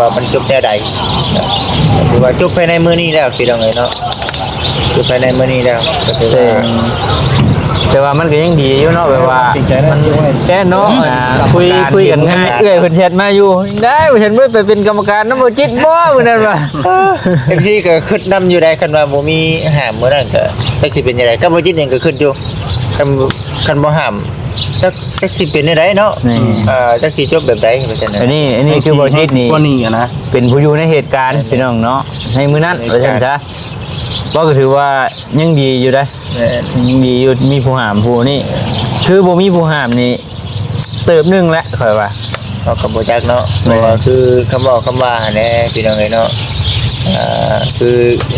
ວ່າມັນຈົບແນວໃດ ກໍຖືວ່າຈົບພາຍໃນມື້ນີ້ແລ້ວພີ່ນ້ອງເອີຍເນາະ ຈົບພາຍໃນມື້ນີ້ແລ້ວ ກໍຖືວ່າ ແຕ່ວ່າມັນກໍຍັງດີຢູ່ເນາະ ແບບວ່າ ມັນແຕ່ເນາະ ອ່າ ຄຸຍ ຄຸຍກັນງ່າຍ ເອື້ອຍເພິ່ນແຊັດມາຢູ່ ໄດ້ເຫັນເພິ່ນໄປເປັນກຳມະການນຳບໍ່ຈິດບໍ່ມື້ນັ້ນວ່າ ເອັຟຊີ ກໍຄິດນຳຢູ່ໄດ໋ ຄັນວ່າບໍ່ມີຫ້າມມື້ນັ້ນ ກໍຈັກຊິເປັນຈັ່ງໃດ ກັບບໍ່ຈິດເອງກໍຄິດຢູ່ ຄັນ ຄັນບໍ່ຫ້າມ ຈັກ ຈັກຊິເປັນແນວໃດເນາະ ແມ່ນ ເອີ ຈັກຊິຈົບແບບໃດ ວ່າຊັ້ນນະ ອັນນີ້ ອັນນີ້ຄືບໍ່ຈິດນີ້ ກວ່ານີ້ນະ ເປັນຜູ້ຢູ່ໃນເຫດການ ແມ່ນ ພີ່ນ້ອງເນາະ ໃນມື້ນັ້ນ ໃນເຫດການ ວ່າຊັ້ນຊະ ເວົ້າກໍຖືວ່າຍັງດີຢູ່ເດ້ ແມ່ນ ຍັງດີຢູ່ ມີຜູ້ຫ້າມຜູ້ນີ້ ຄືບໍ່ມີຜູ້ຫ້າມນີ້ ເຕີບໜຶ່ງແຫຼະຂ້ອຍວ່າ ເຮົາກໍບໍ່ຈັກເນາະ ແມ່ນ ເພາະວ່າຄືຄຳເວົ້າຄຳວ່າຫັ້ນແຫຼະພີ່ນ້ອງເອີຍເນາະ ອ່າ ຄື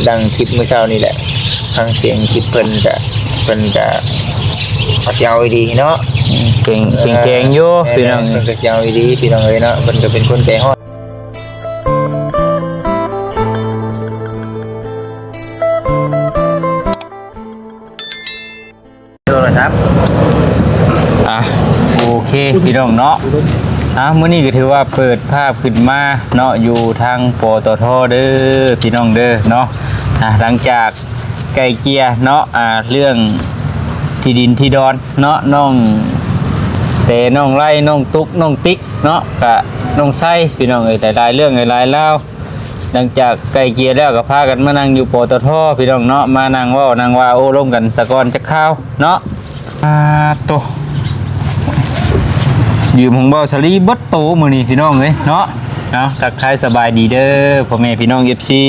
ດັ່ງຄລິບມື້ເຊົ້ານີ້ແຫຼະ ຟັງສຽງຄລິບເພິ່ນກະ ເພິ່ນກະ ເພິ່ນກໍຊິເອົາອີ່ຫຼີເນາະ ເກັ່ງ ເຄັ່ງ ເກັ່ງແຂງຢູ່ ເອີ ພີ່ນ້ອງ ເພິ່ນກໍຊິເອົາອີ່ຫຼີພີ່ນ້ອງເອີຍເນາະ ເພິ່ນກໍເປັນຄົນໃຈຮ້ອນ. ໂທລະສັບ ອ່ະ ໂອເຄ ພີ່ນ້ອງເນາະ ອ່ະ ມື້ນີ້ກໍຖືວ່າເປີດພາບຂຶ້ນມາເນາະ ຢູ່ທາງ ປຕທ ເດີ ພີ່ນ້ອງເດີເນາະ ອ່ະ ຫຼັງຈາກໄກ່ເກ່ຍເນາະ ອ່າ ເລື່ອງທີ່ດິນທີ່ດອນເນາະ ນ້ອງແຕ ນ້ອງໄລ ນ້ອງຕຸກ ນ້ອງຕິກເນາະ ກະນ້ອງໄຊ ພີ່ນ້ອງເອີຍ ຫຼາຍໆເລື່ອງຫຼາຍໆລາວ. ຫຼັງຈາກໄກ່ເກ່ຍແລ້ວກໍພາກັນມານັ່ງຢູ່ ປຕທ ພີ່ນ້ອງເນາະ ມານັ່ງເວົ້ານັ່ງວ່າໂອ້ລົມກັນສາກ່ອນຈັກຄາວເນາະ ອ່າ ໂຕ ຢືມຂອງເບົາສາລີເບິດໂຕມື້ນີ້ພີ່ນ້ອງເອີຍເນາະ ເອົາ ທັກທາຍສະບາຍດີເດີພໍ່ແມ່ພີ່ນ້ອງ ເອັຟຊີ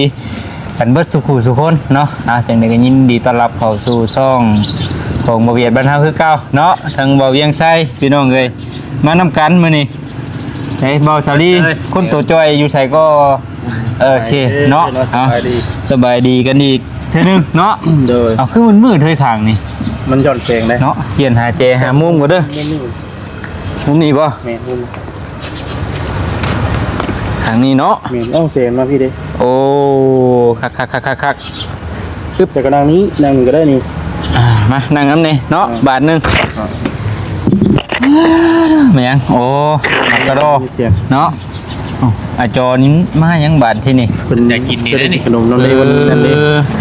ກັນເບິດສູ່ຄູ່ສູ່ຄົນເນາະ ອ່າ ຈັ່ງໃດກໍຍິນດີຕ້ອນຮັບເຂົ້າສູ່ຊ່ອງຂອງບ່າວຫວຽດບ້ານເຮົາຄືເກົ່າເນາະ ທັງບ່າວວຽງໄຊ ພີ່ນ້ອງເອີຍ ມານຳກັນມື້ນີ້ ໃສ ເບົາສາລີ ເອີຍ ຄົນໂຕຈ່ອຍຢູ່ໃສກໍ ໂອເຄເນາະ ເນາະ ເອົາ ສະບາຍດີ ສະບາຍດີກັນອີກເທື່ອໜຶ່ງເນາະ ໂດຍ ເອົາ ຄືມັນມືດເຮີ້ຍຂ້າງນີ້ ມັນຍ້ອນແສງເດ້ເນາະ ສຽນຫາແຈຫາມຸມກ່ອນເດີ ມຸມນີ້ບໍ່? ແມ່ນ ມຸມ ທາງນີ້ເນາະ ແມ່ນ ເອົາແສງມາພີ້ເດ້ ໂອ້ ຄັກໆໆໆ ຊຶບ ແຕ່ກໍນັ່ງນີ້ ນັ່ງນີ້ກໍໄດ້ນີ້ ອ່າ ມານັ່ງນຳນີ້ເນາະ ອ່າ ບາດໜຶ່ງ ອ່າ ແມ່ນຫຍັງ ໂອ້ ໝາກກະດໍ ມີສຽງ ເນາະ ໂອ້ ອາ ຈໍນີ້ມາຫຍັງບາດທີນີ້ ເພິ່ນຢາກກິນນີ້ເດ້ນີ້ ຂະໜົມນຳເດ້ ເອີ ວັນນັ້ນເດ້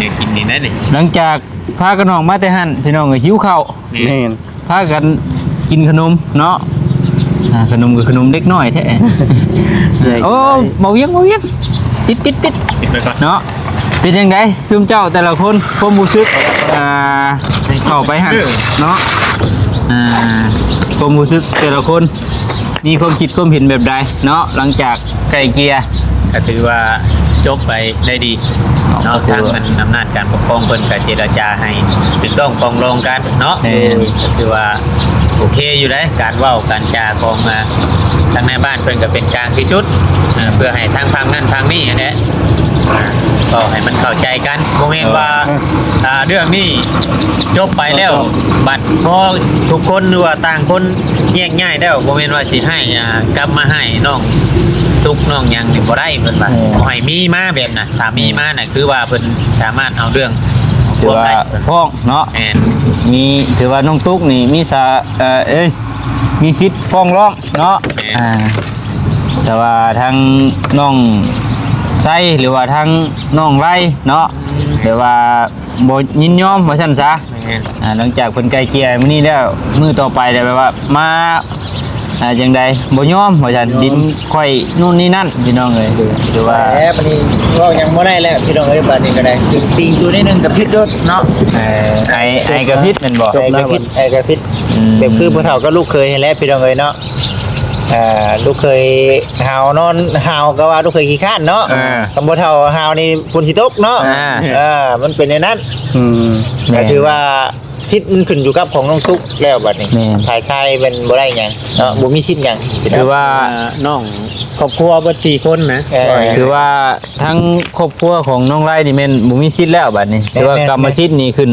ຢາກກິນນີ້ນະນີ້ ຫຼັງຈາກພາກັນອອກມາແຕ່ຫັ້ນ ພີ່ນ້ອງເອີຍ ຫິວເຂົ້າ ແມ່ນ ພາກັນກິນຂະໜົມເນາະ ອ່າ ຂະໜົມກໍຂະໜົມເດັກນ້ອຍແທ້ ໂອ້ ເບົາວຽງ ເບົາວຽງ ປິດ ປິດ ປິດ ປິດໄວ້ກ່ອນເນາະ ເປັນຈັ່ງໃດຊຸມເຈົ້າແຕ່ລະຄົນ ຄວາມຮູ້ສຶກ ອ່າ ເຂົ້າໄປຫັ້ນເນາະ ອ່າ ຄວາມຮູ້ສຶກແຕ່ລະຄົນ ມີຄວາມຄິດຄວາມເຫັນແບບໃດເນາະ ຫຼັງຈາກໄກ່ເກ່ຍ ກໍຖືວ່າຈົບໄປໄດ້ດີເນາະ ກໍຄືທາງອັນອຳນາດການປົກຄອງເພິ່ນກໍເຈລະຈາໃຫ້ຖືກຕ້ອງປອງດອງກັນເນາະ ແມ່ນ ກໍຖືວ່າໂອເຄຢູ່ເດ້ ການເວົ້າການຈາຂອງ ອ່າ ທາງນາຍບ້ານເພິ່ນກໍເປັນກາງທີ່ສຸດ ອ່າ ເພື່ອໃຫ້ທາງຝັ່ງນັ້ນຝັ່ງນີ້ຫັ້ນແຫຼະ ອ່າ ເວົ້າໃຫ້ມັນເຂົ້າໃຈກັນ ບໍ່ແມ່ນວ່າ ອ່າ ເລື່ອງນີ້ຈົບໄປແລ້ວ ບັດພໍທຸກຄົນ ຫຼືວ່າຕ່າງຄົນແຍກຍ້າຍແລ້ວ ບໍ່ແມ່ນວ່າຊິໃຫ້ ອ່າ ກັບມາໃຫ້ນ້ອງຕຸກນ້ອງຫຍັງນີ້ບໍ່ໄດ້ ເພິ່ນວ່າ ແມ່ນ ບໍ່ໃຫ້ມີມາແບບນັ້ນ ຖ້າມີມານະ ຄືວ່າເພິ່ນສາມາດເອົາເລື່ອງ ຖືວ່າຟ້ອງເນາະ ແມ່ນ ມີ ຖືວ່ານ້ອງຕຸກນີ້ມີສາ ເອີ ເອີຍ ມີສິດຟ້ອງຮ້ອງເນາະ ແມ່ນ ອ່າ ແຕ່ວ່າທາງນ້ອງໄຊ ຫຼືວ່າທາງນ້ອງໄລເນາະ ແບບວ່າບໍ່ຍິນຍອມວ່າຊັ້ນຊະ ແມ່ນ ອ່າ ຫຼັງຈາກເພິ່ນໄກ່ເກ່ຍມື້ນີ້ແລ້ວ ມື້ຕໍ່ໄປແລ້ວແບບວ່າມາ ອ່າ ຈັ່ງໃດ ບໍ່ຍອມວ່າຊັ້ນ ບໍ່ຍອມ ດິນຂ້ອຍໂນ່ນນີ້ນັ້ນ ພີ່ນ້ອງເອີຍ ຖືວ່າ ແລ້ວບັດນີ້ເວົ້າຫຍັງບໍ່ໄດ້ແລ້ວ ພີ່ນ້ອງເອີຍ ບັດນີ້ກໍໄດ້ ຕິງໆຢູ່ໃນໜຶ່ງກໍຜິດໂລດເນາະ ເອີ ໄອ ໄອກໍຜິດແມ່ນບໍ່? ໄອກໍຜິດ ໄອກໍຜິດ ອືມ ແບບຄືຜູ້ເຖົ້າກັບລູກເຂີຍຫັ້ນແຫຼະ ພີ່ນ້ອງເອີຍເນາະ ອ່າ ລູກເຂີຍຫາວນອນຫາວກໍວ່າລູກເຂີຍຂີ້ຄ້ານເນາະ ອ່າ ຄັນບໍ່ເຖົ້າຫາວນີ້ຝົນຊິຕົກເນາະ ອ່າ ເອີ ມັນເປັນແນວນັ້ນ ອືມ ກໍຖືວ່າສິດມັນຂຶ້ນຢູ່ກັບຂອງນ້ອງຕຸກແລ້ວບັດນີ້ ແມ່ນ ຝ່າຍຊາຍມັນບໍ່ໄດ້ຫຍັງເນາະ ບໍ່ມີສິດຫຍັງ ຖືວ່າ ອ່າ ນ້ອງຄອບຄົວເບິດສີ່ຄົນນະ ເອີ ຖືວ່າທັງຄອບຄົວຂອງນ້ອງໄລນີ້ແມ່ນບໍ່ມີສິດແລ້ວບັດນີ້ ແມ່ນ ຖືວ່າ ແມ່ນ ກຳມະສິດນີ້ຂຶ້ນ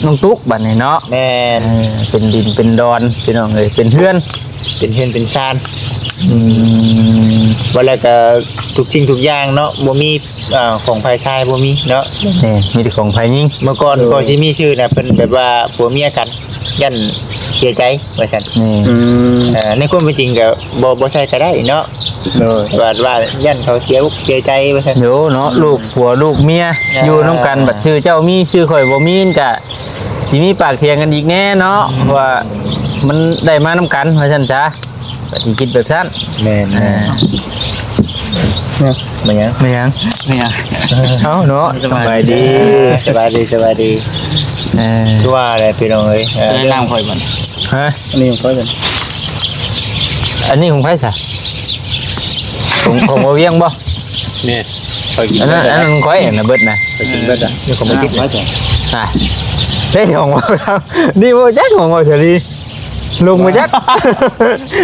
ນ້ອງຕຸກບັດນີ້ເນາະ ແມ່ນ ເອີ ເປັນດິນເປັນດອນ ພີ່ນ້ອງເອີຍ ເປັນເຮືອນ ເປັນເຮືອນເປັນຊານ ອືມ ວ່າແລ້ວກໍທຸກສິ່ງທຸກຢ່າງເນາະ ບໍ່ມີ ອ່າ ຂອງຝ່າຍຊາຍບໍ່ມີເນາະ ແມ່ນ ມີແຕ່ຂອງຝ່າຍຍິງ ເມື່ອກ່ອນ ເອີ ກໍຊິມີຊື່ນະ ເພິ່ນແບບວ່າຜົວເມຍກັນ ຢ້ານ ເສຍໃຈວ່າຊັ້ນ. ແມ່ນ ອືມ ເອີ ໃນຄວາມເປັນຈິງກໍບໍ່ ບໍ່ໃສ່ກໍໄດ້ເນາະ. ໂດຍ ວ່າ ວ່າຢ້ານເຂົາເສຍອົກເສຍໃຈວ່າຊັ້ນ. ໂດຍເນາະ ອືມ ລູກຜົວລູກເມຍ ອ່າ ຢູ່ນຳກັນ ບັດຊື່ເຈົ້າມີຊື່ຂ້ອຍບໍ່ມີ ມັນກະຊິມີປາກຖຽງກັນອີກແນ່ເນາະ. ອືມ ເພາະວ່າມັນໄດ້ມານຳກັນວ່າຊັ້ນຊະ. ກໍຊິຄິດແບບນັ້ນ. ແມ່ນ ອ່າ ແມ່ນຫຍັງ? ແມ່ນຫຍັງ? ແມ່ນຫຍັງ? ເອົ້າເນາະ ສະບາຍດີ ສະບາຍດີ ສະບາຍດີ. ເອີ ຄືວ່າແຫຼະພີ່ນ້ອງເອີຍ ເອີ ຈະໄດ້ນຳຂ້ອຍບັດ. ຮະ? ອັນນີ້ຂອງຂ້ອຍເດ້. ອັນນີ້ຂອງໃຜຊະ? ຂອງ ຂອງບໍ່ວຽງບໍ່? ແມ່ນ ຂ້ອຍກິນ ອັນນັ້ນ ເບິດແລ້ວ ອັນນັ້ນຂອງຂ້ອຍນະ ເບິດນະ ຂ້ອຍກິນເບິດແລ້ວ. ນີ້ຂອງບໍ່ຈິດ ອ່າ ໄດ້ຂອງບໍ່ ນີ້ບໍ່ຈັກຂອງບໍ່ສາລີ. ລົງມາຈັກ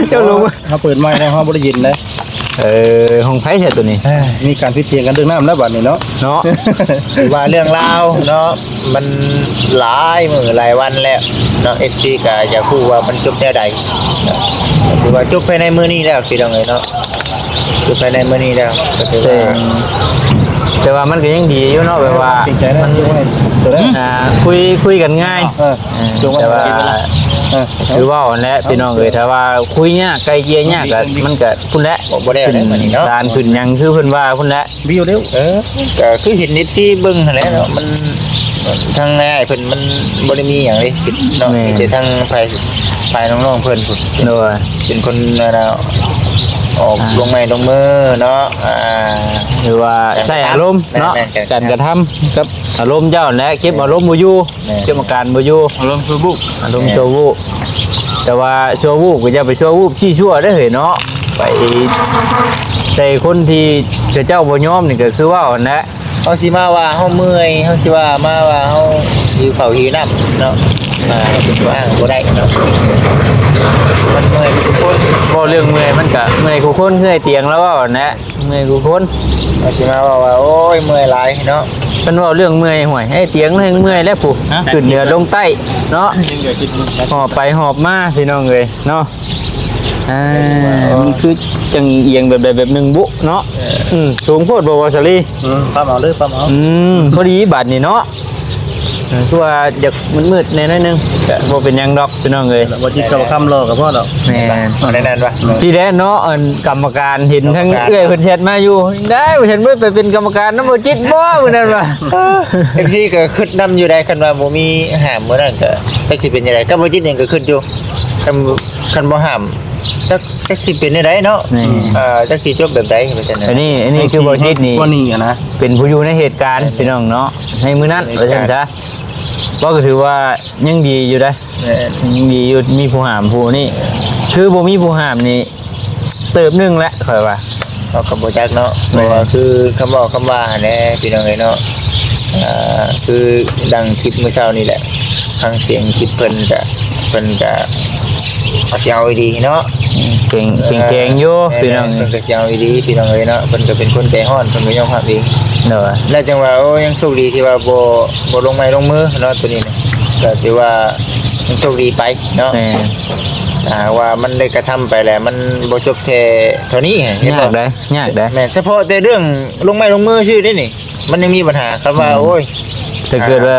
ເຈົ້າລົງມາ ເຮົາເປີດໄມແລ້ວເຮົາບໍ່ໄດ້ຍິນເດ້. ເອີ ຂອງໃຜຊະໂຕນີ້? ເອີ ມີການຜິດຖຽງກັນເລື່ອງນ້ຳແລ້ວບັດນີ້ເນາະ ເນາະ. ຖືວ່າເລື່ອງລາວເນາະ ມັນຫຼາຍມື້ຫຼາຍວັນແລ້ວເນາະ ເອັຟຊີ ກໍຢາກຮູ້ວ່າມັນຈົບແນວໃດເນາະ. ຖືວ່າຈົບພາຍໃນມື້ນີ້ແລ້ວພີ່ນ້ອງເອີຍເນາະ. ຄືພາຍໃນມື້ນີ້ແລ້ວ ກໍຖືວ່າ ແຕ່ ແຕ່ວ່າມັນກໍຍັງດີຢູ່ເນາະ ແບບວ່າ ເອີ ມັນ ອ່າ ຄຸຍ ຄຸຍກັນງ່າຍ. ເອີ ເອີ ແຕ່ວ່າ ເອີ ຄືເວົ້າຫັ້ນແຫຼະພີ່ນ້ອງເອີຍ ຖ້າວ່າຄຸຍຍາກໄກ່ເກ່ຍຍາກກໍ ມັນກໍພຸ້ນແຫຼະ ບໍ່ໄດ້ແລ້ວບັດນີ້ເນາະ ສານຂຶ້ນຫຍັງຄືເພິ່ນວ່າພຸ້ນແຫຼະ. ວິວເດ້ວ ເອີ ກໍຄືເຫັນເອັຟຊີເບິ່ງຫັ້ນແຫຼະເນາະ ມັນ ທາງອ້າຍເພິ່ນມັນບໍ່ໄດ້ມີຫຍັງເດ້ເນາະ. ແມ່ນ ມີແຕ່ທາງຝ່າຍ ຝ່າຍນ້ອງໆເພິ່ນພຸ້ນ ໂດຍ ເປັນຄົນ ອັນນ່າ ອອກ ອ່າ ລົງໄມ້ລົງມືເນາະ. ອ່າ ຫຼືວ່າໃຊ້ອາລົມເນາະ ແມ່ນໆ ການກະທຳກັບອາລົມເຈົ້າແຫຼະ ເກັບອາລົມບໍ່ຢູ່ ແມ່ນ ເກັບອາການບໍ່ຢູ່ ອາລົມຊົ່ວວູບ ອາລົມ ແມ່ນ ຊົ່ວວູບ. ແຕ່ວ່າຊົ່ວວູບກໍຢ່າໄປຊົ່ວວູບຊີ້ຊົ່ວເດ້ເຮີ້ຍເນາະ ໄປໃສ່ຄົນທີ່ເຂົາເຈົ້າບໍ່ຍອມນີ້ ກໍຄືເວົ້າຫັ້ນແຫຼະ. ເຮົາຊິມາວ່າເຮົາເມື່ອຍ ເຮົາຊິວ່າມາວ່າເຮົາຫິວເຂົ້າຫິວນ້ຳເນາະ ມາເປັນຕົວອ້າງບໍ່ໄດ້ເນາະ. ມັນເມື່ອຍທຸກຄົນ ເວົ້າເລື່ອງເມື່ອຍມັນກະເມື່ອຍຄູ່ຄົນ ເມື່ອຍຕຽງລາວເວົ້າຫັ້ນແຫຼະ ເມື່ອຍຄູ່ຄົນ. ເຮົາຊິມາເວົ້າວ່າ ໂອ້ຍ ເມື່ອຍຫຼາຍເນາະ ເພິ່ນເວົ້າເລື່ອງເມື່ອຍ ຫ້ວຍ ໄອ້ຕຽງແຮ່ງເມື່ອຍແລ້ວຜູ້ ຮະ? ຂຶ້ນເໜືອລົງໃຕ້ເນາະ ຫອບໄປຫອບມາ ພີ່ນ້ອງເອີຍເນາະ. ອ່າ ມັນຄືຈັ່ງອຽງແບບໃດແບບໜຶ່ງບຸເນາະ. ເອີ ອືມ ສູງໂພດບໍ່ ບໍ່ສາລີ? ອືມ ປັບເອົາເດີ ປັບເອົາ. ອືມ ພໍດີບາດນີ້ເນາະ ເອີ ຄືວ່າຢາກມືດໆແດ່ໜ້ອຍໜຶ່ງ ກໍບໍ່ເປັນຫຍັງດອກພີ່ນ້ອງເອີຍ ບໍ່ຈິດກັບຄຳຫຼໍ່ກໍພໍດອກ. ແມ່ນ ເອົາແນວນັ້ນວະ ທີ່ແລກເນາະ ອັນກຳມະການເຫັນທາງເອື້ອຍເພິ່ນແຊັດມາຢູ່ ໄດ້ບໍ່ເຫັນເພິ່ນໄປເປັນກຳມະການນຳບໍ່ຈິດບໍ່ ມື້ນັ້ນວະ. ເອັຟຊີກໍຄິດນຳຢູ່ໄດ໋ ຄັນວ່າບໍ່ມີຫາມມື້ນັ້ນກໍຈັກຊິເປັນຈັ່ງໃດ ກັບບໍ່ຈິດເອງກໍຄິດຢູ່ ຄັນ ຄັນບໍ່ຫາມ ຈັກ ຈັກຊິເປັນແນວໃດເນາະ. ແມ່ນ ເອີ ຈັກຊິຈົບແບບໃດວ່າຊັ້ນນະ. ອັນນີ້ ອັນນີ້ຄືບໍ່ຈິດນີ້ ວ່ານີ້ນະ ເປັນຜູ້ຢູ່ໃນເຫດການ ແມ່ນ ພີ່ນ້ອງເນາະ ໃນມື້ນັ້ນວ່າຊັ້ນຊະ ເຫດການ ກໍຖືວ່າຍັງດີຢູ່ເດ້. ແມ່ນ ຍັງດີຢູ່ ມີຜູ້ຫາມຜູ້ນີ້ ຄືບໍ່ມີຜູ້ຫາມນີ້ ເຕີບໜຶ່ງແຫຼະຂ້ອຍວ່າ. ເຮົາກໍບໍ່ຈັກເນາະ ແມ່ນ ເພາະວ່າຄືຄຳເວົ້າຄຳວ່າຫັ້ນແຫຼະ ພີ່ນ້ອງເອີຍເນາະ. ອ່າ ຄືດັ່ງຄລິບມື້ເຊົ້ານີ້ແຫຼະ ຟັງສຽງຄລິບເພິ່ນກະ ເພິ່ນກະ ເພິ່ນກໍຊິເອົາອີ່ຫຼີເນາະ. ອືມ ເກັ່ງ ເກັ່ງແຂງຢູ່ ເອີ ພີ່ນ້ອງ ແມ່ນໆ ເພິ່ນກໍຊິເອົາອີ່ຫຼີ ພີ່ນ້ອງເອີຍເນາະ. ເພິ່ນກໍເປັນຄົນໃຈຮ້ອນ ເພິ່ນກໍຍອມຮັບເອງ. ໂດຍ ແລ້ວຈັ່ງວ່າ ໂອ້ ຍັງໂຊກດີທີ່ວ່າບໍ່ ບໍ່ລົງໄມ້ລົງມືເນາະ ໂຕນີ້ນະ ກໍຖືວ່າຍັງໂຊກດີໄປເນາະ. ແມ່ນ ຖ້າຫາກວ່າມັນໄດ້ກະທຳໄປແລ້ວ ມັນບໍ່ຈົບແຄ່ເທົ່ານີ້ ເຫັນບໍ່? ຍາກໃດ໋ ຍາກໃດ໋. ແມ່ນ ສະເພາະແຕ່ເລື່ອງລົງໄມ້ລົງມືຊື່ເດ້ນີ້ ມັນຍັງມີບັນຫາ ຄຳວ່າ ອືມ ໂອ້ຍ ຖ້າເກີດວ່າ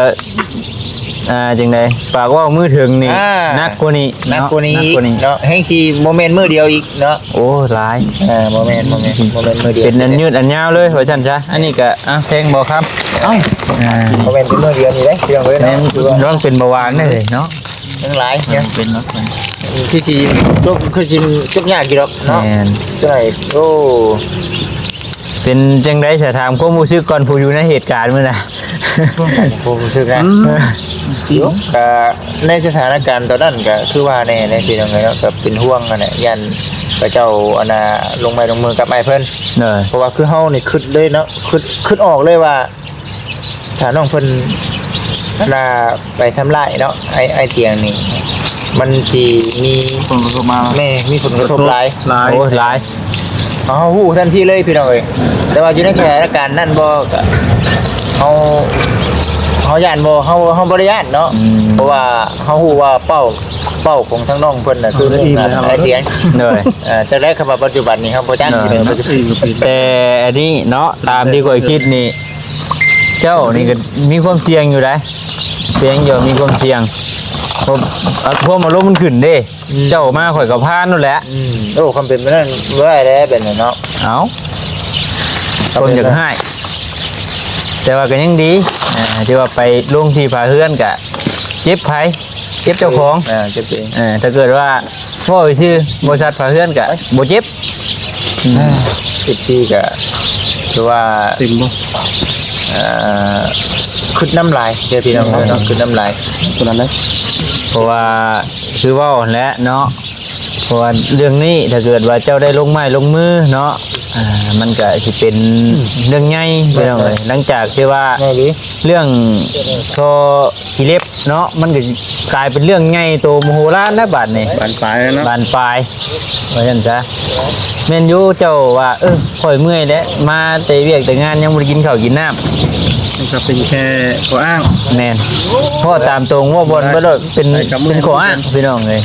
ອ່າ ຈັ່ງໃດ ປາກເວົ້າມືເຖິງນີ້ ອ່າ ໜັກກວ່ານີ້ ໜັກກວ່ານີ້ ເນາະ ອີກເນາະ ແຮ່ງຊິບໍ່ແມ່ນມື້ດຽວອີກເນາະ. ໂອ້ ຫຼາຍ ອ່າ ບໍ່ແມ່ນ ບໍ່ແມ່ນ ບໍ່ແມ່ນມື້ດຽວ ເປັນອັນຍືດອັນຍາວເລີຍວ່າຊັ້ນຊະ. ອັນນີ້ກະ ອ່າ ແພງບໍ່ຄຳ ເອົ້າ ອ່າ ບໍ່ແມ່ນເປັນມື້ດຽວນີ້ເດ້ ພີ່ນ້ອງເອີຍເນາະ ແມ່ນ ລອງເປັນເບົາຫວານເດ້ເນາະ. ຍັງຫຼາຍ ຍັງເປັນເນາະ ຄືຊິຈົບ ຄືຊິຈົບຍາກຢູ່ດອກເນາະ. ແມ່ນ ໂອ້ ເປັນຈັ່ງໃດ ສະຖານຄວາມຮູ້ສຶກກ່ອນ ຜູ້ຢູ່ໃນເຫດການມື້ນະ? ຄວາມຮູ້ສຶກນະ ອືມ ກະໃນສະຖານະການຕອນນັ້ນ ກະຄືວ່າແນ່ແຫຼະ ພີ່ນ້ອງເອີຍເນາະ ກະເປັນຫ່ວງຫັ້ນແຫຼະ ຢ້ານເຂົາເຈົ້າ ອັນນ່າ ລົງໄມ້ລົງມືກັບອ້າຍເພິ່ນ. ໂດຍ ເພາະວ່າຄືເຮົານີ້ຄິດເລີຍເນາະ ຄິດ ຄິດອອກເລີຍວ່າ ຖ້ານ້ອງເພິ່ນ ອັນນ່າ ໄປທຳຮ້າຍເນາະ ໄອ້ ໄອ້ຕຽງນີ້ ມັນຊິມີຜົນກະທົບມາ ແມ່ນ ມີຜົນກະທົບຫຼາຍ ຫຼາຍ ໂອ້ ຫຼາຍ ເຮົາຮູ້ທັນທີເລີຍພີ່ນ້ອງເອີຍ. ແຕ່ວ່າຢູ່ໃນສະຖານະການນັ້ນບໍ່ ກະເຮົາ ເຮົາຢ້ານບໍ່ ເຮົາ ເຮົາບໍ່ໄດ້ຢ້ານເນາະ ອືມ ເພາະວ່າເຮົາຮູ້ວ່າເປົ້າ ເປົ້າຂອງທາງນ້ອງເພິ່ນນະ ຄື ເຮົາໄດ້ອີ່ມແລ້ວ ໄອ້ຕຽງ ໂດຍ ເອີ ຈັ່ງໃດ ຄຳວ່າປັດຈຸບັນນີ້ເຮົາບໍ່ຈັກ ໂດຍ ແຕ່ອັນນີ້ເນາະ ຕາມທີ່ຂ້ອຍຄິດນີ້ ເຈົ້ານີ້ກໍມີຄວາມສ່ຽງຢູ່ໃດ໋ ສ່ຽງຢູ່ ມີຄວາມສ່ຽງ ເພາະ ອາ ຄວາມອາລົມມັນຂຶ້ນເດ້. ອືມ ເຈົ້າມາຂ້ອຍກໍຜ່ານໂລດແຫຼະ. ອືມ ໂອ້ ຄຳເປັນໄປນັ້ນບໍ່ໄດ້ແລ້ວ ແບບນັ້ນເນາະ. ເອົ້າ ຄວາມຢາກຮ້າຍ ແຕ່ວ່າກໍຍັງດີ ອ່າ ທີ່ວ່າໄປລົງທີ່ຝາເຮືອນກະເຈັບໃຜ? ເຈັບເຈົ້າຂອງ. ເອີ ເຈັບເອງ. ເອີ ຖ້າເກີດວ່າເວົ້າຊື່ໆ ບໍລິສັດຝາເຮືອນກະບໍ່ເຈັບ. ອືມ ເອັຟຊີກະຖືວ່າເຕັມບໍ່? ເອີ ຄຶດນຳຫຼາຍເດີພີ່ນ້ອງເອີຍເນາະ ຄຶດນຳຫຼາຍ ຕົວນັ້ນເລີຍ. ເພາະວ່າຄືເວົ້າຫັ້ນແຫຼະເນາະ ເພາະວ່າເລື່ອງນີ້ ຖ້າເກີດວ່າເຈົ້າໄດ້ລົງໄມ້ລົງມືເນາະ ອ່າ ມັນກະຊິເປັນເລື່ອງໃຫຍ່ພີ່ນ້ອງເອີຍ. ຫຼັງຈາກທີ່ວ່າເລື່ອງທໍ່ຂີ້ເລັບເນາະ ມັນກະຊິກາຍເປັນເລື່ອງໃຫຍ່ໂຕມະໂຫລານແລ້ວບາດນີ້ ບານປາຍແລ້ວເນາະ ບານປາຍ ວ່າຊັ້ນຊະ. ແມ່ນຢູ່ ເຈົ້າວ່າ ເອີ ຂ້ອຍເມື່ອຍແຫຼະ ມາແຕ່ວຽກແຕ່ງານ ຍັງບໍ່ໄດ້ກິນເຂົ້າກິນນ້ຳ. ມັນກໍເປັນແຄ່ຂໍ້ອ້າງ. ແມ່ນ ເວົ້າຕາມຕົງ ເວົ້າບ່ອນເບິດໂລດ ເປັນ ເປັນຂໍ້ອ້າງພີ່ນ້ອງເອີຍ.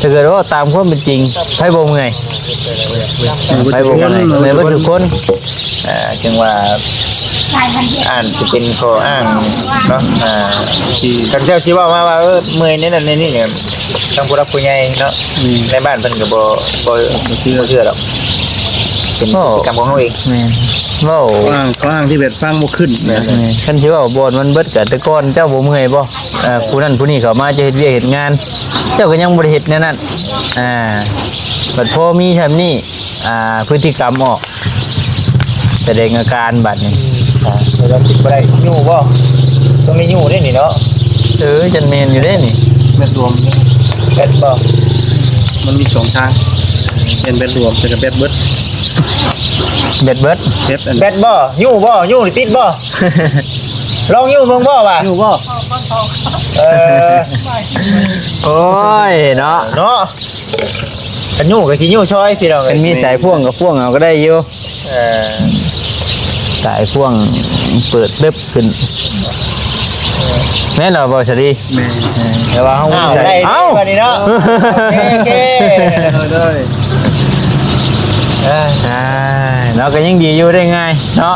ຖ້າເກີດເວົ້າຕາມຄວາມເປັນຈິງ ໃຜບໍ່ເມື່ອຍ? ໃຜບໍ່ເມື່ອຍ? ເມື່ອຍເບິດທຸກຄົນ. ອ່າ ຈຶ່ງວ່າອາດຈະເປັນຂໍ້ອ້າງເນາະ ອ່າ ທີ່ ຄັນເຈົ້າຊິເວົ້າມາວ່າ ເອີ ເມື່ອຍໃນນັ້ນໃນນີ້ນີ້ ທາງຜູ້ຫຼັກຜູ້ໃຫຍ່ເນາະ ອືມ ໃນບ້ານເພິ່ນກໍບໍ່ ບໍ່ ບໍ່ເຊື່ອ ບໍ່ເຊື່ອດອກ ເປັນ ໂອ້ ພຶດຕິກຳຂອງເຮົາເອງ. ແມ່ນ ເວົ້າ ຂ້ອອ້າງ ຂໍ້ອ້າງທີ່ແບບຟັງບໍ່ຂຶ້ນນະ. ແມ່ນ ຄັນຊິເວົ້າບ່ອນມັນເບິດ ກະແຕ່ກ່ອນເຈົ້າບໍ່ເມື່ອຍບໍ່? ເອີ ຜູ້ນັ້ນຜູ້ນີ້ເຂົ້າມາຈະເຮັດວຽກເຮັດງານ ເຈົ້າກໍຍັງບໍ່ໄດ້ເຮັດແນວນັ້ນ ອ່າ ບັດພໍມີສ່ຳນີ້ ອ່າ ພຶດຕິກຳອອກ ສະແດງອາການບາດນີ້. ອືມ ອ່າ ແລ້ວກໍກິນບໍ່ໄດ້ ຍູ້ບໍ່? ຕ້ອງໄດ້ຍູ້ເດ້ນີ້ເນາະ. ເອີ ຈັນແມ່ນຢູ່ເດ້ນີ້ ແບັດລວມ ແບັດບໍ່? ມັນມີສອງທາງ ແມ່ນແບັດລວມ ແລ້ວກໍແບັດເບິດ ແບັດເບິດ ແບັດອັນ ແບັດບໍ່? ຍູ້ບໍ່? ຍູ້ນີ້ຕິດບໍ່? ລອງຍູ້ເບິ່ງບໍ່ວ່າ ຍູ້ບໍ່? ເອີ ໂອ້ຍເນາະ ເນາະ ຄັນຍູ້ກໍຊິຍູ້ຊ່ອຍພີ່ນ້ອງເອີຍ ຄັນມີສາຍພ່ວງກໍພ່ວງເອົາກໍໄດ້ຢູ່. ເອີ ສາຍພ່ວງເປີດຕຶບຂຶ້ນ ເອີ ແມ່ນແລ້ວບໍ່ສາລີ? ແມ່ນ ເອີ ແຕ່ວ່າເຮົາ ອ້າວ ໄດ້ ເອົ້າ ບັດນີ້ເນາະ ໂອເຄ ໂອເຄ ໂດຍ ໂດຍ ເອີ ອ່າ ເນາະ ກໍຍັງດີຢູ່ ໄດ້ງ່າຍເນາະ.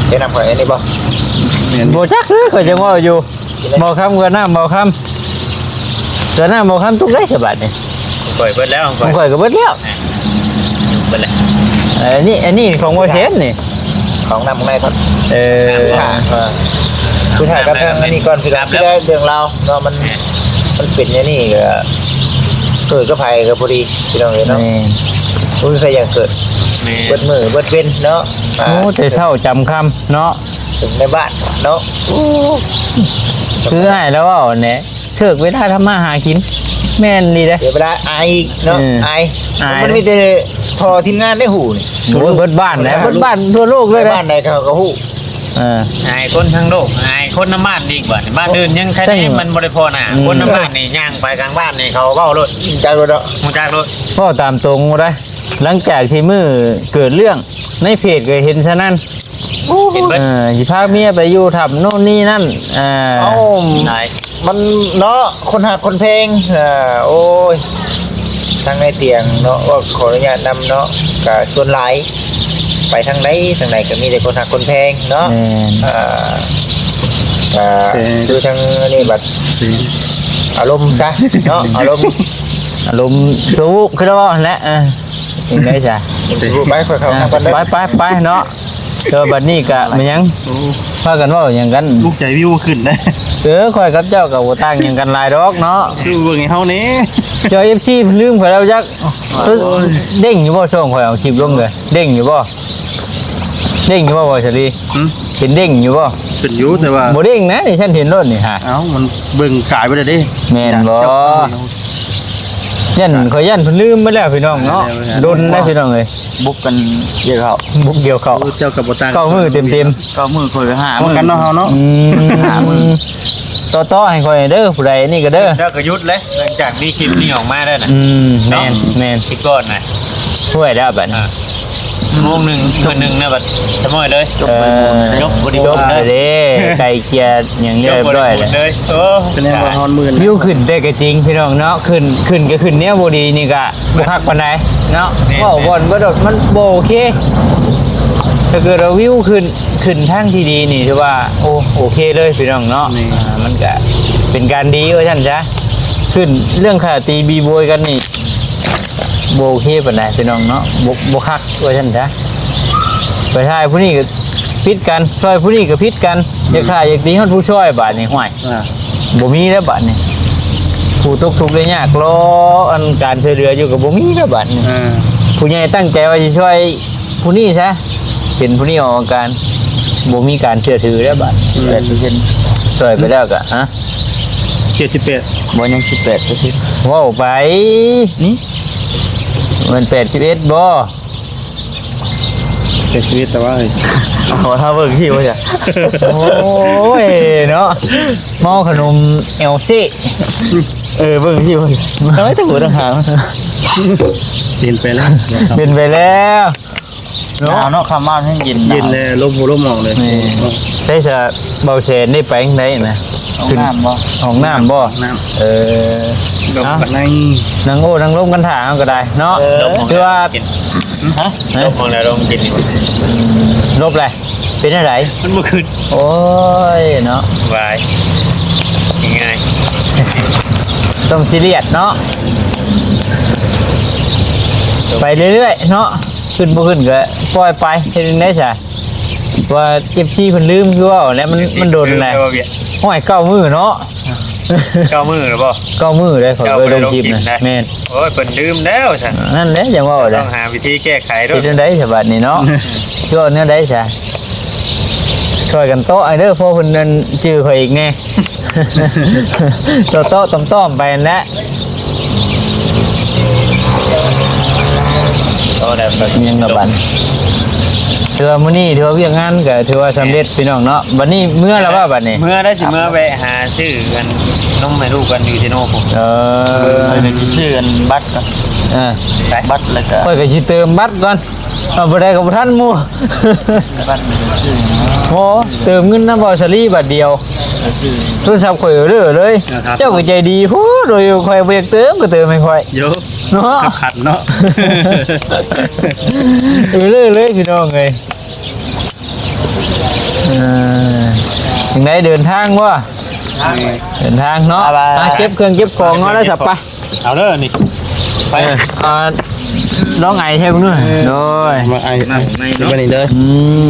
ແມ່ນ ແມ່ນ ແນະນຳຂ້ອຍອັນນີ້ບໍ່? ແມ່ນ ບໍ່ຈັກເລີຍ ຂ້ອຍຈັ່ງເວົ້າຢູ່. ບໍ່ຄຳ ເພື່ອນ້ຳບໍ່ຄຳ ເພື່ອນ້ຳບໍ່ຄຳ ຕຸກໄດ້ສະບາດນີ້. ຂ້ອຍເບິດແລ້ວ ຂອງຂ້ອຍກໍເບິດແລ້ວ ເບິດແລ້ວ. ເອີ ອັນນີ້ ອັນນີ້ຂອງບໍ່ເຊັນນີ້ ຂອງນ້ຳຂ້າງໃນກ່ອນ. ເອີ ຄືຖ້າກັບທາງອັນນີ້ກ່ອນ ຄືເລື່ອງລາວເນາະ ມັນ ມັນເປັນແນວນີ້ກໍເກີດກັບໃຜກໍພໍດີພີ່ນ້ອງເອີຍເນາະ. ແມ່ນ ບໍ່ມີໃຜຢາກເກີດ ແມ່ນ ເບິດມື້ເບິດເວັນເນາະ. ໂອ້ ແຕ່ເຊົ້າຈຳຄ່ຳເນາະ ເຖິງໃນບ້ານເນາະ. ໂອ້ ຄືອ້າຍລາວເວົ້າຫັ້ນແຫຼະ ເຖິກເວລາທຳມາຫາກິນ. ແມ່ນອີ່ຫຼີເດ້ ເສຍເວລາອາຍອີກເນາະ. ເອີ ອາຍ ອາຍ ມັນມີແຕ່ພໍທີມງານໄດ້ຮູ້ນີ້. ໂອ້ຍ ເບິດບ້ານແຫຼະ ເບິດບ້ານທົ່ວໂລກເລີຍ ແຕ່ບ້ານໃດເຂົາກໍຮູ້. ເອີ ອາຍຄົນທັງໂລກ ອາຍຄົນນຳບ້ານອີກ. ບາດນີ້ບ້ານອື່ນຍັງໃຄແນ່ ມັນບໍ່ໄດ້ພໍໜ້າ ອືມ ຄົນນຳບ້ານນີ້ ຍ່າງໄປກາງບ້ານນີ້ ເຂົາເວົ້າໂລດ ຮູ້ຈັກໂລດເນາະ ຮູ້ຈັກໂລດ. ເວົ້າຕາມຕົງບໍ່ໄດ້ ຫຼັງຈາກທີ່ມື້ເກີດເລື່ອງ ໃນເພຈກໍເຫັນສະນັ້ນ. ໂອ້ ເຫັນເບິດ ເອີ ຊິພາເມຍໄປຢູ່ຖ້ຳໂນ່ນນີ້ນັ້ນ. ເອີ ເອົ້າ ມັນເນາະ ຄົນຮັກຄົນແພງ. ເອີ ໂອ້ຍ ທາງໃນຕຽງເນາະ ກໍຂໍອະນຸຍາດນຳເນາະ ກະສ່ວນຫຼາຍໄປທາງໃດທາງໃດກໍມີແຕ່ຄົນຮັກຄົນແພງເນາະ. ແມ່ນ ເອີ ກະຄືທາງນີ້ບັດ ອາລົມຊະເນາະ ອາລົມ ອາລົມໂຊວຸ ຄືລາວເວົ້າຫັ້ນແຫຼະ. ເອີ ຈັ່ງໃດຊະ ໄປ ຂ້ອຍເຂົ້ານຳກັນເດີ ໄປ ໄປ ໄປເນາະ. ແຕ່ວ່າບັດນີ້ກະແມ່ນຫຍັງ ໂອ້ ພາກັນເວົ້າຫຍັງກັນ ລູກໃຈວິວຂຶ້ນນະ. ເອີ ຂ້ອຍກັບເຈົ້າກໍບໍ່ຕ່າງຫຍັງກັນຫຼາຍດອກເນາະ ຄືເບິ່ງໃຫ້ເຮົາແດ່. ເຈົ້າເອັຟຊີເພິ່ນລືມຂ້ອຍແລ້ວຈັກ. ໂອ້ຍ ເດ້ງຢູ່ບໍ່ ຊ່ອງຂ້ອຍເອົາຄລິບລົງເດີ ເດ້ງຢູ່ບໍ່? ເດ້ງຢູ່ບໍ່ ບໍ່ສາລີ? ຫື? ເຫັນເດ້ງຢູ່ບໍ່? ເຫັນຢູ່ ແຕ່ວ່າບໍ່ເດ້ງນະ ນີ້ ຊັ້ນເຫັນໂລດນີ້ຫາ. ເອົ້າ ມັນເບິ່ງກາຍໄປແລ້ວເດ້. ແມ່ນບໍ່? ຢ້ານ ຂ້ອຍຢ້ານເພິ່ນລືມໄປແລ້ວພີ່ນ້ອງເນາະ. ແມ່ນໆ ດົນໄດ໋ພີ່ນ້ອງເອີຍ ບຸກກັນກ່ຽວເຂົ້າ ບຸກກ່ຽວເຂົ້າ. ເຈົ້າກໍບໍ່ຕ່າງ ເກົ້າມື້ເຕັມໆ ເກົ້າມື້ຂ້ອຍກໍຫ້າມື້ກັນເນາະ ເຮົາເນາະ. ອືມ ຫ້າມື້ ຕໍ່ໆໃຫ້ຂ້ອຍເດີ ຜູ້ໃດນີ້ກໍເດີ ເຈົ້າກໍຢຸດເລີຍ ຫຼັງຈາກມີຄລິບນີ້ອອກມາແລ້ວນະ. ອືມ ແມ່ນ ເນາະ ແມ່ນ ຄລິບກ່ອນນະ ຫ້ວຍແລ້ວບັດນີ້ ອ່າ ຊົ່ວໂມງໜຶ່ງ ມື້ໜຶ່ງນະ ບັດສະໝອຍເລີຍ ເອີ ຈົບບໍລິບູນເລີຍ ເດ້ ໄກ່ເກ່ຍຫຍັງຮຽບຮ້ອຍແລ້ວ. ໂອ້ ສະແດງວ່າຮອດໝື່ນ ວິວຂຶ້ນແຕ່ກໍຈິງພີ່ນ້ອງເນາະ ຂຶ້ນ ຂຶ້ນກໍຂຶ້ນແນວບໍ່ດີນີ້ກໍບໍ່ຄັກປານໃດເນາະ. ແມ່ນໆ ເວົ້າບ່ອນບໍ່ດອກ ມັນບໍ່ໂອເຄ. ຖ້າເກີດວ່າວິວຂຶ້ນ ຂຶ້ນທາງທີ່ດີນີ້ຖືວ່າ ໂອ້ ໂອເຄເລີຍພີ່ນ້ອງເນາະ. ແມ່ນ ອ່າ ມັນກະ ປັນການດີວ່າຊັ້ນຊະ. ຂຶ້ນເລື່ອງຄ່າຕີບີໂບຍກັນນີ້ ບໍ່ໂອເຄປານໃດພີ່ນ້ອງເນາະ, ບໍ່ ບໍ່ຄັກວ່າຊັ້ນຊະ. ໄປຖ່າຍຜູ້ນີ້ກໍຜິດກັນ, ຊ່ອຍຜູ້ນີ້ກໍຜິດກັນ, ອືມ ຢາກຂ້າຢາກຕີຮອດຜູ້ຊ່ອຍບາດນີ້ ຫ້ວຍ ອ່າ ບໍ່ມີແລ້ວບາດນີ້. ຜູ້ຕົກທຸກໄດ້ຍາກລໍອັນການຊ່ວຍເຫຼືອຢູ່ກໍບໍ່ມີແລ້ວບາດນີ້. ອ່າ ຜູ້ໃຫຍ່ຕັ້ງໃຈວ່າຊິຊ່ວຍ ຜູ້ນີ້ຊະ ເຫັນຜູ້ນີ້ອອກອາການ ບໍ່ມີການເຊື່ອຖືແລ້ວບາດ. ອືມ ແປດເປີເຊັນ ຊ່ອຍໄປແລ້ວກະ ຮະ ເຈັດສິບແປດ ບໍ່ ຍັງສິບແປດເປີເຊັນ ເວົ້າໄປ. ຫຶ ແມ່ນແປດສິບເອັດບໍ່? ເຈັດສິບເອັດ ແຕ່ວ່າ ເອົາ ຖ້າເບິ່ງທີ່ວ່າຈະ ໂອ້ຍເນາະ ເມົາຂະໜົມແອວເຊ. ເອີ ເບິ່ງທີ່ວ່າ ເອົາໄວ້ແຕ່ຫົວຕ່າງຫາກ ເປັນໄປແລ້ວ ເປັນໄປແລ້ວ. ເນາະ ໜາວເນາະ ຄ່ຳມາແຮງເຢັນ ເຢັນແລ້ວ ລົມຫົວລົມອອກເລີຍ. ແມ່ນ ໃສຊະ ເບົາແສນໄດ້ໄປທາງໃດນະ? ຫ້ອງນ້ຳບໍ່? ຫ້ອງນ້ຳບໍ່? ຫ້ອງນ້ຳ ເອີ ລົມກັນໃນ ນັ່ງໂອ້ນັ່ງລົມກັນຖ້າເຮົາກໍໄດ້ເນາະ. ເອີ ຖືວ່າ ຮະ? ລົມມອງແລ້ວລົມກິນຢູ່ ລົບແຫຼະ ເປັນຈັ່ງໃດ? ມັນບໍ່ຂຶ້ນ ໂອ້ຍເນາະ ສະບາຍ ງ່າຍໆ ຕ້ອງຊີຣຽສເນາະ ໄປເລື້ອຍໆເນາະ. ຂຶ້ນບໍ່ຂຶ້ນກໍປ່ອຍໄປ ເຮັດຈັ່ງໃດຊະ ວ່າເອັຟຊີເພິ່ນລືມຄືເວົ້າແຫຼະ ມັນ ມັນດົນແຫຼະ. ໂອ້ຍ ເກົ້າມື້ເນາະ ເກົ້າມື້ແລ້ວບໍ່? ເກົ້າມື້ເດ້ ຂ້ອຍບໍ່ໄດ້ລົງຄລິບນະ. ແມ່ນ ໂອ້ຍ ເພິ່ນລືມແລ້ວຊະ ນັ້ນແຫຼະ ຈັ່ງເວົ້າແຫຼະ ຕ້ອງຫາວິທີແກ້ໄຂໂລດ. ເຮັດຈັ່ງໃດຊະບາດນີ້ເນາະ ຊິເວົ້າແນວໃດຊະ? ຊ່ອຍກັນໂຕະໃຫ້ເດີ ເພາະເພິ່ນນັ້ນຈື່ຂ້ອຍອີກແດ່. ໂຕະໆຕ້ອມໆໄປຫັ້ນແຫຼະ. ໂຕແລ້ວກໍຍັງລະບັນ ຖືວ່າມື້ນີ້ຖືວ່າວຽກງານກໍຖືວ່າສຳເລັດພີ່ນ້ອງເນາະ. ບັດນີ້ເມືອແລ້ວວ່າບັດນີ້ ເມືອໄດ້ ຊິເມືອແວະຫາຊື້ອັນນົມໃຫ້ລູກກັນຢູ່ເຊໂນພຸ້ນ. ເອີ ຂ້ອຍກໍຊິຊື້ອັນບັດກ່ອນ ເອີ ໄປ ບັດແລ້ວກໍ ຂ້ອຍກໍຊິເຕີມບັດກ່ອນ. ເອົາ ບໍ່ໄດ້ກໍບໍ່ທັນໝູ່ ບໍ່ ເຕີມເງິນນຳເບົາສາລີບາດດຽວ ໂທລະສັບຂ້ອຍເລີເລີຍ. ເຈົ້າກໍໃຈດີໂພດ ໂດຍຂ້ອຍບໍ່ຢາກເຕີມກໍເຕີມໃຫ້ຂ້ອຍເນາະ ຂັດເນາະ ເອີ ເລີເລີຍພີ່ນ້ອງເອີຍ. ເອີ ຈັ່ງໃດ ເດີນທາງບໍ່? ເດີນທາງເນາະ ໄປ ເກັບເຄື່ອງເກັບຂອງເນາະ ແລ້ວສັບໄປ. ເອົາເດີນີ້ ໄປ ເອີ ລອງໄອໃຫ້ເບິ່ງດູ. ໂດຍ ມາໄອ ມານີ້ເດີ. ອືມ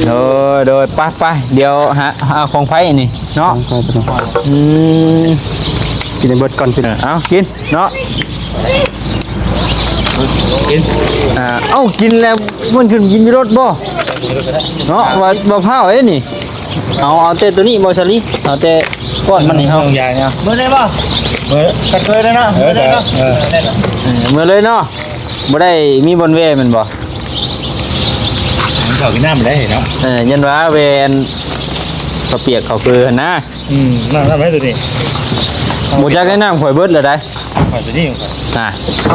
ໂດຍ ໂດຍ ໄປ ໄປ ດຽວຫາ ຫາຂອງໃຜນີ້ເນາະ. ອືມ ກິນໃຫ້ເບິດກ່ອນ ເອົາ ກິນເນາະ ກິນ. ອ່າ ເອົ້າ ກິນແລ້ວມັນຂຶ້ນກິນຢູ່ລົດບໍ່ເນາະ ວ່າ ວ່າພ້າວເດ້ນີ້. ເອົາ ເອົາແຕ່ໂຕນີ້ບໍ່ສາລີ ເອົາແຕ່ກ້ອນມັນນີ້ເຮົາ ເອົາຢາເນາະ. ເມືອໄດ້ບໍ່? ເມືອ ກັດເຄີຍໄດ້ເນາະ ເອີ ເມືອໄດ້ເນາະ ເອີ ເມືອເລີຍເນາະ. ບໍ່ໄດ້ມີບ່ອນແວ່ແມ່ນບໍ່? ເຂົ້າກິນນ້ຳໄດ້ເນາະ. ເອີ ຍັນວ່າແວ່ອັນເຂົ້າປຽກເຂົ້າເປີຫັ້ນນະ. ອືມ ນ້ຳ ນ້ຳໄດ້ໂຕນີ້ ບໍ່ຈັກໄດ້ ນ້ຳຂ້ອຍເບິດແລ້ວໃດ. ຂອງຕົວນີ້ຂອງຂ້ອຍ ອ່າ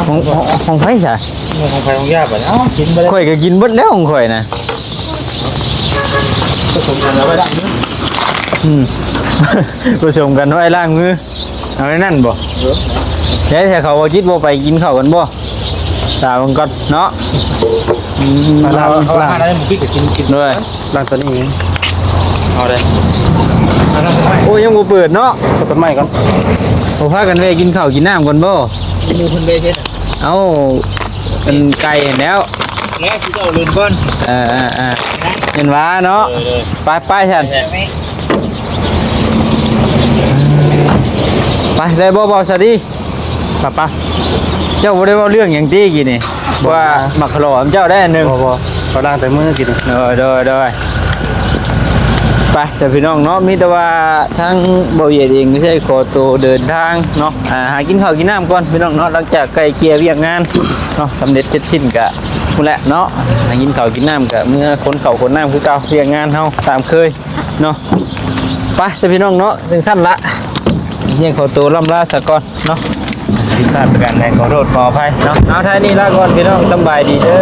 ຂອງ ຂອງ ຂອງໃຜຊະ? ຂອງໃຜຂອງຍ່າບາດນີ້ ເອົ້າ ກິນໄປເລີຍ. ຂ້ອຍກໍກິນເບິດແລ້ວຂອງຂ້ອຍນະ. ປະສົມກັນແລ້ວໄວ້ລ້າງມື. ອືມ ປະສົມກັນໄວ້ລ້າງມື. ເອົາໄວ້ນັ້ນບໍ່? ເອີ ໃຊ້ ໃຊ້ເຂົາບໍ່ຈິດບໍ່ໄປກິນເຂົ້າກັນບໍ່? ຕາເບິ່ງກ່ອນເນາະ. ອືມ ລ້າງ ເອົາ ເອົາ ລ້າງ ລ້າງ ກິນ ກິນ ໂດຍ. ລ້າງຕົວນີ້ ເອົາເດ້. ໂອ້ຍ ຍັງບໍ່ເປີດເນາະ. ເອົາຕົ້ນໄມ້ກ່ອນ. ບໍ່ພາກັນແວ່ກິນເຂົ້າກິນນ້ຳກ່ອນບໍ່? ມີເພິ່ນໄປເຮັດ. ເອົ້າ ເປັນໄກ່ຫັ້ນແລ້ວ. ແລ້ວຊິເຈົ້າເລີນກ່ອນ. ເອີໆໆ ເຫັນວ່າເນາະ. ເອີ ເອີ ໄປໆຊັ້ນ. ໄປ ໄດ້ບໍ່ ເບົາສາລີ? ປະ ປະ ເຈົ້າບໍ່ໄດ້ເວົ້າເລື່ອງຫຍັງຕິກີ້ນີ້? ບໍ່ ວ່າໝາກຂະຫຼໍ້ເຈົ້າໄດ້ອັນໜຶ່ງ. ບໍ່ ບໍ່ ຂ້ອຍລ້າງແຕ່ມືກິນ. ໂດຍ ໂດຍ ໂດຍ ໄປ ແຕ່ພີ່ນ້ອງເນາະ ມີແຕ່ວ່າທາງເບົາຫຽດເອງກໍຊິໄດ້ຂໍໂຕເດີນທາງເນາະ ອ່າ ຫາກິນເຂົ້າກິນນ້ຳກ່ອນພີ່ນ້ອງເນາະ. ຫຼັງຈາກໄກ່ເກ່ຍວຽກງານເນາະ ສຳເລັດເສັດສິ້ນກະພຸ້ນແຫຼະເນາະ ຫາກິນເຂົ້າກິນນ້ຳ ກະເມືອຂົນເຂົ້າຂົນນ້ຳຄືເກົ່າ ວຽກງານເຮົາຕາມເຄີຍ ເນາະ. ໄປ ຊະພີ່ນ້ອງເນາະ ຈັ່ງຊັ້ນລະ ຊິຂໍໂຕລ່ຳລາສາກ່ອນເນາະ. ຜິດພາດປະການໃດ ຂໍໂທດຂໍອະໄພເນາະ. ເອົາ ທ້າຍນີ້ລາກ່ອນພີ່ນ້ອງ ສຳບາຍດີເດີ.